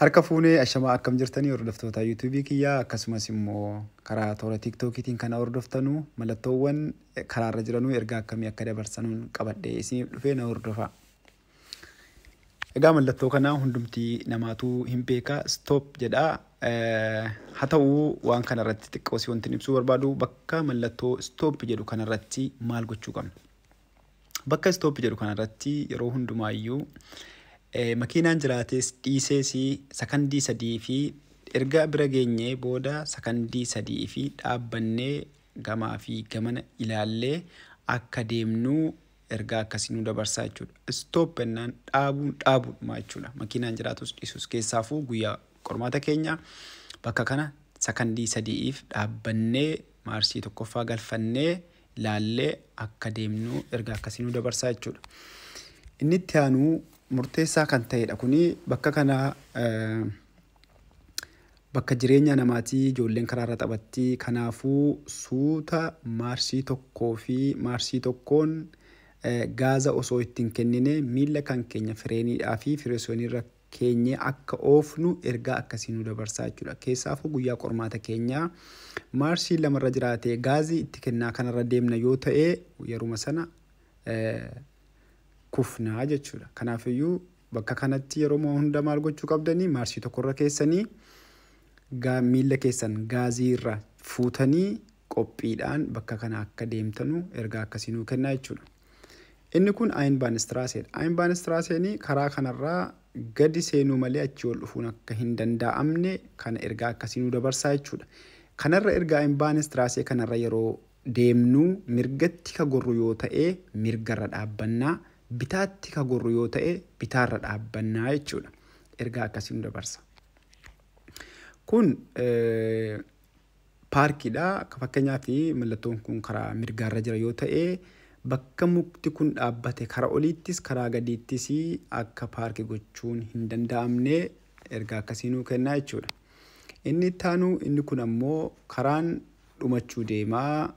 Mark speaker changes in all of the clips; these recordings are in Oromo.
Speaker 1: Harka fuunee ashamaa akkam jirtanii hordoftoota yuutuubii kiyyaa akkasumas immoo karaa toora tiiktookiitiin kana hordoftanu mallattoowwan karaarra jiranuu ergaa akkamii akka dabarsanuun qabadhee isiniif dhufee na hordofaa. Egaa mallattoo kana hundumtii namaatu hin beeka stop jedha. Haa ta'u waan kanarratti xiqqoo si wanti ibsuu barbaadu bakka mallattoo stop jedhu kanarratti maal gochuu qabna? Bakka stop jedhu kanarratti yeroo hundumaayyuu makiinaan jiraates dhiisees sakandii 3 fi erga bira geenyee booda sakandii 3 fi dhaabbannee gamaa fi gamana ilaallee akka deemnu ergaa akkasii nu dabarsaa jechuudha. Stop jennaan dhaabuun dhaabuudhuma jechuudha. Makiinaan jiraatus dhiisus keessaafuu guyyaa qormaata keenya bakka kana sakandii 3f dhaabbannee maarsii tokkoffaa galfannee ilaallee akka deemnu ergaa akkasii nu dabarsaa jechuudha. Inni itti aanu murteessaa kan ta'edha. Kuni bakka kana bakka jireenya namaatii ijoolleen karaarra taphatti. Kanaafuu suuta maarsii tokkoo fi maarsii tokkoon gaaza osoo ittiin kennine miila kan keenya fireeniidhaa fi fireesooniirra keenyee akka oofnu ergaa akkasii nu dabarsaa jechuudha. Keessaafuu guyyaa qormaata keenyaa maarsii lamarra jiraate gaazii itti kennaa kanarra deemna yoo ta'e yeruma sana kufnaa jechuudha. Kanaafiyyuu bakka kanatti yeroo hunda maal gochuu qabdanii maarsii tokkorra keessanii miila keessan gaazii irra fuutanii qophiidhaan bakka kana akka deemtanu ergaa akkasii nuu kennaa jechuudha. Inni kun Einbahnstrasseedha. Einbahnstrasseen karaa kanarraa gadi seenuu malee achii ol dhufuun akka hin danda'amne kana ergaa akkasii nu dabarsaa jechuudha. Kanarra ergaa Einbahnstrassee kanarra yeroo deemnu mirgatti ka gorru yoo ta'e mirgarra dhaabbannaa, bitaatti ka gorru yoo ta'e bitaarra dhaabbannaa jechuudha. Ergaa akkasii nu dabarsa. Kun paarkiidha. Fakkeenyaaf mallattoon kun karaa mirgaarra jira yoo ta'e bakka mukti kun dhaabbate karaa oliittis karaa gadiittis akka paarkii gochuun hin danda'amne ergaa akkasii nuu kennaa jechuudha. Inni itti aanu inni kun ammoo karaan dhumachuu deemaa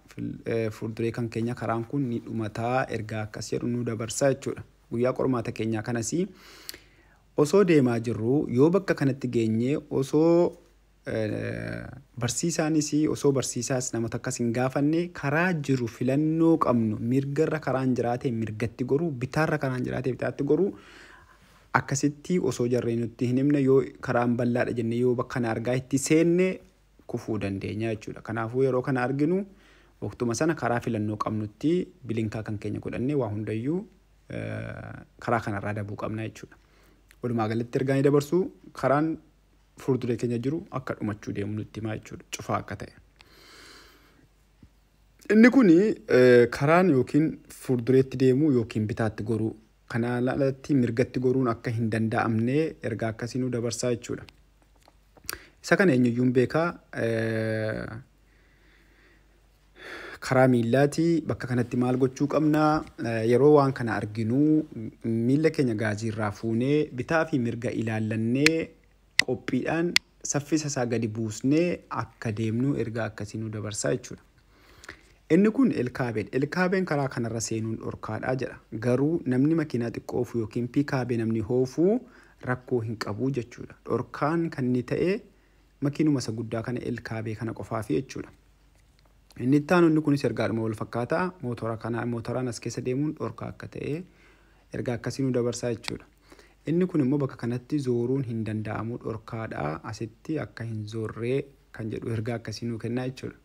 Speaker 1: fuulduree kan keenya karaan kun ni dhumataa ergaa akkas jedhu nuu dabarsaa jechuudha. Guyyaa qormaata keenyaa kanas osoo deemaa jirru yoo bakka kanatti geenye osoo barsiisaanis osoo barsiisaas namoota akkas hin gaafanne karaa jiru filannoo qabnu mirgarra karaan jiraate mirgatti goruu bitaarra karaan jiraate bitaatti goruu akkasitti osoo jarree nutti hin himne yoo karaan bal'aadha jenne yoo bakka kana argaa itti seenne kufuu dandeenya jechuudha. Kanaafuu yeroo kana arginu waqtuma sana karaa filannoo qabnutti bilinkaa kan keenya godhannee waa hundayyuu karaa kanarraa dabuu qabna jechuudha. Walumaa galatti ergaa ni dabarsu karaan fuulduree keenya jiru akka dhumachuu deemu nutti himaa jechuudha. Cufaa akka ta'e. Inni kun karaan yookiin fuuldureetti deemuu yookiin bitaatti goruu kana alatti mirgatti goruun akka hin danda'amne ergaa akkasii nu dabarsaa jechuudha. Isa kana eenyuyyuu beekaa karaa miillaati bakka kanatti maal gochuu qabna yeroo waan kana arginu miilla keenya gaaziirraa fuunee bitaa fi mirga ilaallannee qophiidhaan saffisa isaa gadi buusnee akka deemnu ergaa akkasii nu dabarsaa jechuudha. Inni kun elkaabeedha. Elkaabeen karaa kanarra seenuun dhorkaadha jedha. Garuu namni makiinaa xiqqoo oofu yookiin piikaabee namni oofuu rakkoo hin qabu jechuudha. Dhorkaan kan inni ta'e makiinuma isa guddaa kana elkaabee kana qofaafi jechuudha. Inni itti aanu inni kunis ergaadhuma wal fakkaataa mootora kana mootoraan as keessa deemuun dhorkaa akka ta'e ergaa akkasii nu dabarsaa jechuudha. Inni kun immoo bakka kanatti zooruun hin danda'amu dhorkaadha. Asitti akka hin zoorree kan jedhu ergaa akkasii nu kennaa jechuudha.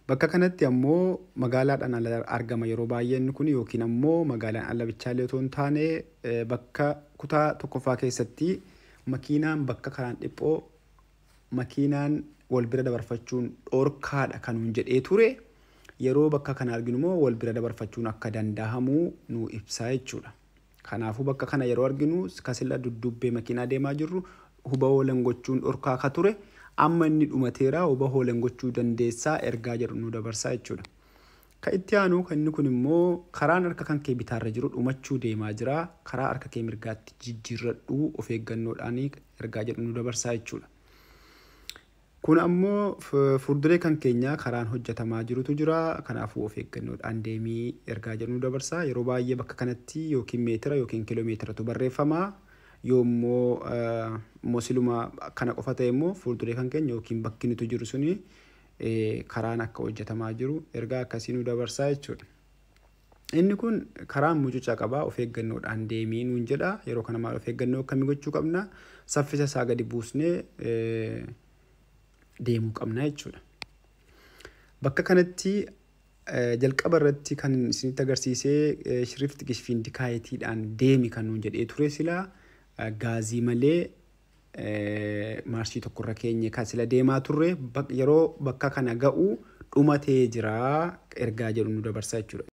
Speaker 1: Bakka kanatti ammoo magaalaadhaan ala argama yeroo baay'ee inni kun yookiin ammoo magaalaan ala bichaallee otoo hin taane bakka kutaa tokkoffaa keessatti makiinaan bakka karaan dhiphoo makiinaan wal bira dabarfachuun dhorkaadha kan nuun jedhee ture yeroo bakka kana arginu immoo wal bira dabarfachuun akka danda'amu nu ibsaa jechuudha. Kanaafuu bakka kana yeroo arginu kasilla duddubbee makiinaa deemaa jirru huba hoolan gochuun dhorkaa akka ture amma inni dhumateera huba hoolan gochuu dandeessaa ergaa jedhu nu dabarsaa jechuudha. Kan itti aanu kan inni kun immoo karaan harka kan kee bitaarra jiru dhumachuu deemaa jira. Karaa harka kee mirgaatti jijjiirradhuu of eeggannoodhaan ergaa jedhu nu dabarsaa jechuudha. Kun ammoo fuulduree kan keenyaa karaan hojjetamaa jirutu jira. Kanaafuu of eeggannoodhaan deemii ergaa jedhu nu dabarsa. Yeroo baay'ee bakka kanatti yookiin meetira yookiin kiiloomeetiratu barreeffama. Yoommoo immoo siluma kana qofa ta'e immoo fuulduree kan keenya yookiin bakki nuti jiru suni karaan akka hojjetamaa jiru ergaa akkasii nu dabarsaa jechuudha. Inni kun karaan mucuca qabaa, of eeggannoodhaan deemii nuun jedha. Yeroo kana maal of eeggannoo akkamii gochuu qabna? Saffisa isaa gadi buusnee deemuu qabna jechuudha. Bakka kanatti jalqaba irratti kan isinitti agarsiisee Schrittgeschwindigkeitiidhaan deemi kan nuun jedhee ture, silaa gaazii malee maarshii tokkorra keenye kan sila deemaa turre yeroo bakka kana ga'u dhumatee jira ergaa jedhu nu dabarsa jechuudha.